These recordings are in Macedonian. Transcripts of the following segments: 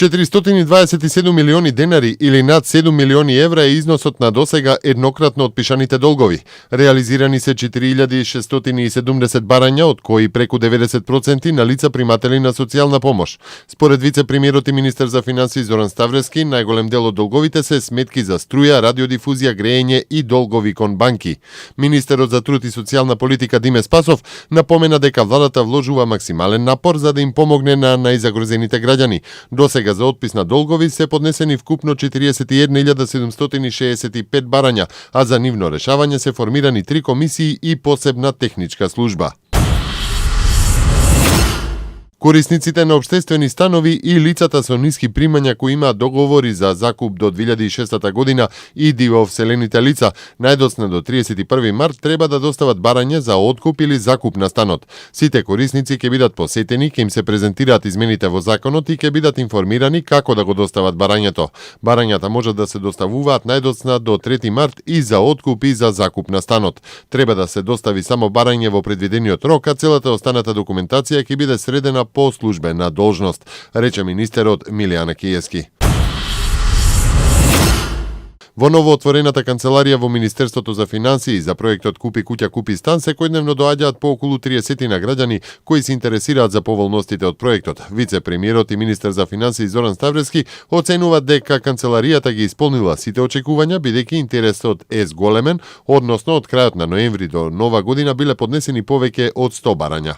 427 милиони денари или над 7 милиони евра е износот на досега еднократно отпишаните долгови. Реализирани се 4670 барања, од кои преку 90% на лица приматели на социјална помош. Според вице-премиерот и министер за финансии Зоран Ставревски, најголем дел од долговите се сметки за струја, радиодифузија, грејење и долгови кон банки. Министерот за труд и социјална политика Диме Спасов напомена дека владата вложува максимален напор за да им помогне на најзагрозените граѓани. Досега за отпис на долгови се поднесени вкупно 41.765 барања, а за нивно решавање се формирани 3 комисии и посебна техничка служба. Корисниците на општествени станови и лицата со ниски примања кои имаат договори за закуп до 2006 година и во вселените лица, најдоцна до 31 март треба да достават барање за откуп или закуп на станот. Сите корисници ќе бидат посетени, ќе им се презентираат измените во законот и ќе бидат информирани како да го достават барањето. Барањата можат да се доставуваат најдоцна до 3 март и за откуп и за закуп на станот. Треба да се достави само барање во предвидениот рок, а целата останата документација ќе биде средена по службена должност, рече министерот Милијана Киевски. Во новоотворената канцеларија во Министерството за финансии за проектот Купи куќа, купи стан секојдневно доаѓаат по околу 30 на граѓани кои се интересираат за поволностите од проектот. Вице-премиерот и министер за финансии Зоран Ставревски оценуваат дека канцеларијата ги исполнила сите очекувања, бидејќи интересот е зголемен, односно од крајот на ноември до нова година биле поднесени повеќе од 100 барања.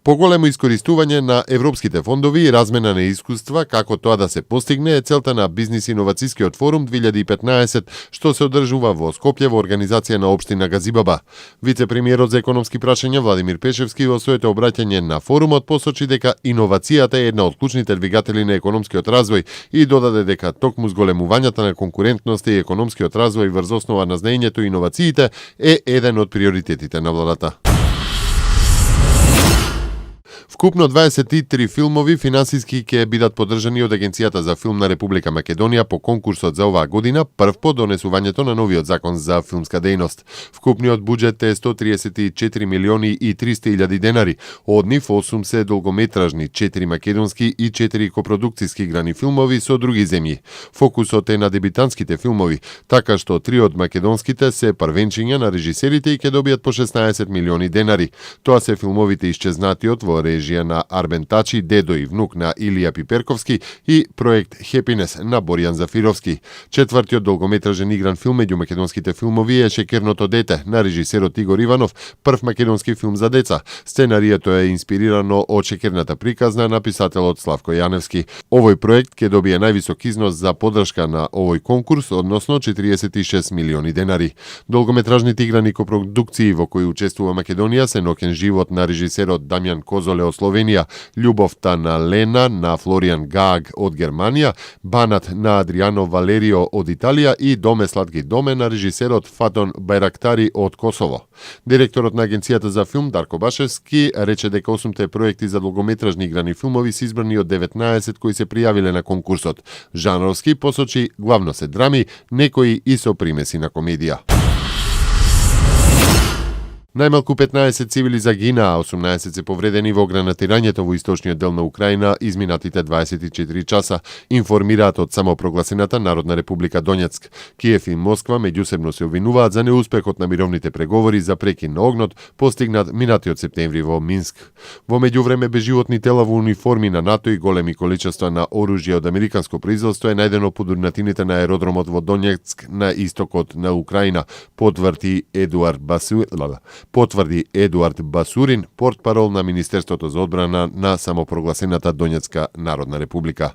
Поголемо искористување на европските фондови и размена на искуства, како тоа да се постигне, е целта на Бизнис иновацијскиот форум 2015, што се одржува во Скопје во организација на општина Газибаба. Вице-премиерот за економски прашања Владимир Пешевски во своето обраќање на форумот посочи дека иновацијата е една од клучните двигатели на економскиот развој и додаде дека токму зголемувањето на конкурентноста и економскиот развој врз основа на знаењето и иновациите е еден од приоритетите на владата. Вкупно 23 филмови финансиски ќе бидат поддржани од Агенцијата за филм на Република Македонија по конкурсот за оваа година, прв по донесувањето на новиот закон за филмска дејност. Вкупниот буџет е 134 милиони и 300 илјади денари, од нив 8 се долгометражни, 4 македонски и 4 копродукцијски играни филмови со други земји. Фокусот е на дебитантските филмови, така што 3 од македонските се првенчиња на режисерите и ќе добијат по 16 милиони денари. Тоа се филмовите Исчезнатиот во режија на Арбен Тачи, Дедо и внук на Илија Пиперковски и проект Хепинес на Боријан Зафировски. Четвртиот долгометражен игран филм меѓу македонските филмови е Шекерното дете на режисерот Игор Иванов, прв македонски филм за деца. Сценарието е инспирирано од Шекерната приказна на писателот Славко Јаневски. Овој проект ќе добие највисок износ за поддршка на овој конкурс, односно 46 милиони денари. Долгометражните играни копродукции во кои учествува Македонија се Ноќен живот на режисерот Дамјан Козоле од Словенија, Љубовта на Лена на Флоријан Гааг од Германија, Банат на Адриано Валерио од Италија и Доме сладки доме на режисерот Фатон Бајрактари од Косово. Директорот на Агенцијата за филм Дарко Башевски рече дека 8 проекти за долгометражни играни филмови се избрани од 19 кои се пријавиле на конкурсот. Жанровски посочи главно се драми, некои и со примеси на комедија. Најмалку 15 цивили загинаа, 18 се повредени во гранатирањето во источниот дел на Украина изминатите 24 часа, информираат од самопрогласената Народна република Донецк. Киев и Москва меѓусебно се обвинуваат за неуспехот на мировните преговори за прекин на огнот, постигнат минатиот септември во Минск. Во меѓувреме безживотни тела во униформи на НАТО и големи количества на оружје од американско производство е најдено по дурнатините на аеродромот во Донецк на истокот на Украина, потврди Едуард Басурин, портпарол на Министерството за одбрана на самопрогласената Донецка Народна република.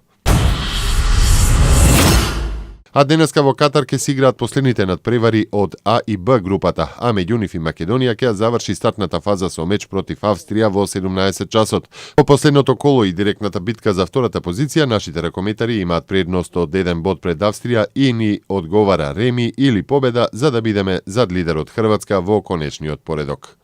А денеска во Катар ќе се играат последните надпревари од А и Б групата, а меѓу нив и Македонија ќе заврши стартната фаза со меч против Австрија во 17 часот. По последното коло и директната битка за втората позиција, нашите ракометари имаат предност од 1 бод пред Австрија и ни одговара реми или победа за да бидеме зад лидерот Хрватска во конечниот поредок.